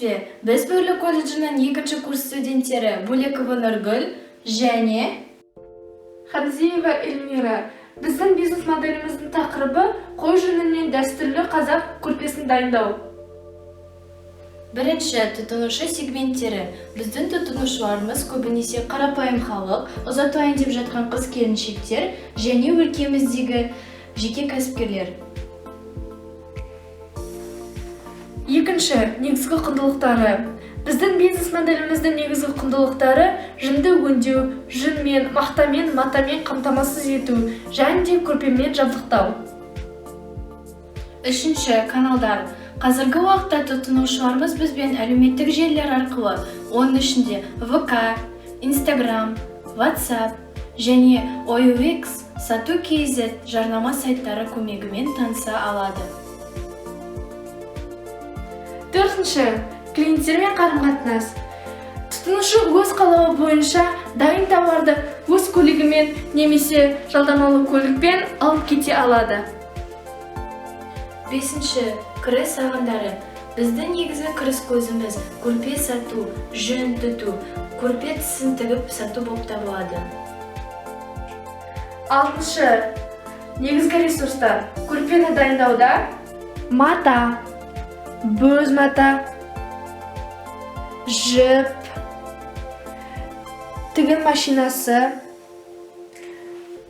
Сәлеметсіз бе? Біз Бөрлі колледжінің екінші курс студенттері Бөлекова Нұргүл және Хамзиева Эльмира. Біздің бизнес моделіміздің тақырыбы – қой жүнінен дәстүрлі қазақ көрпесін дайындау. Бірінші, тұтынушы сегменттері. Біздің тұтынушыларымыз көбінесе қарапайым халық, ұзатылайын деп жатқан қыз келіншектер және өлкеміздегі жеке кәсіпкерлер. Екінші, негізгі құндылықтары. Біздің бизнес моделіміздің негізгі құндылықтары – жүнді өңдеу, жүнмен, мақтамен, матамен қамтамасыз ету және де көрпемен жабдықтау. Үшінші, каналдар. Қазіргі уақытта тұтынушыларымыз бізбен әлеуметтік желілер арқылы, оның ішінде ВК, Инстаграм, WhatsApp және OLX, сату kz жарнама сайттары көмегімен таныса алады. Төртінші, клиенттермен қарым-қатынас. Тұтынушы өз қалауы бойынша дайын тауарды өз көлігімен немесе жалдамалы көлікпен алып кете алады. Бесінші, кіріс ағындары. Біздің негізгі кіріс көзіміз көрпе сату, жүн түту, көрпе тісін тігіп сату болып табылады. Алтыншы, негізгі ресурстар. Көрпені дайындауда мата, бөз мата, жіп, тігін машинасы,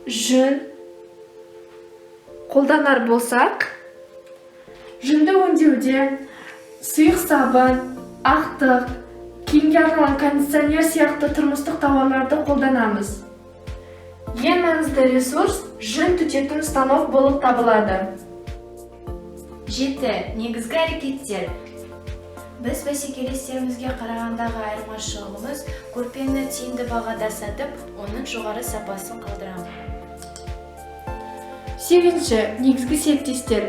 жүн қолданар болсақ, жүнді өңдеуде сұйық сабын, ақтық, киімге арналған кондиционер сияқты тұрмыстық тауарларды қолданамыз. Ең маңызды ресурс жүн түтетін станок болып табылады. Жеті, негізгі әрекеттер. Біз бәсекелестерімізге қарағандағы айырмашылығымыз – көрпені тиімді бағада сатып, оның жоғары сапасын қалдырамыз. Сегізінші, негізгі серіктестер.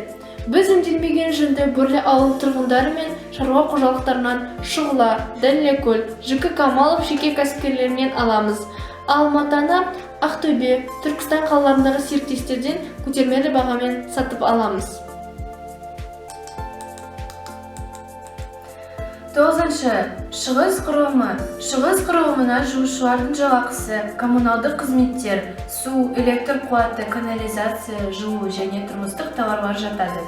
Біз өңделмеген жүнді Бөрлі ауыл тұрғындары мен шаруа қожалықтарынан, Шұғыла, Дәллекөл, ЖК Камалов жеке кәсіпкерлерінен аламыз. Ал матаны Ақтөбе, Түркістан қалаларындағы серіктестерден көтермелі бағамен сатып аламыз. Тоғызыншы, шығыс құрылымы. Шығыс құрылымына жұмысшылардың жалақысы, коммуналдық қызметтер, су, электр қуаты, канализация, жылу және тұрмыстық тауарлар жатады.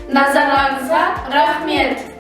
Назарларыңызға рахмет!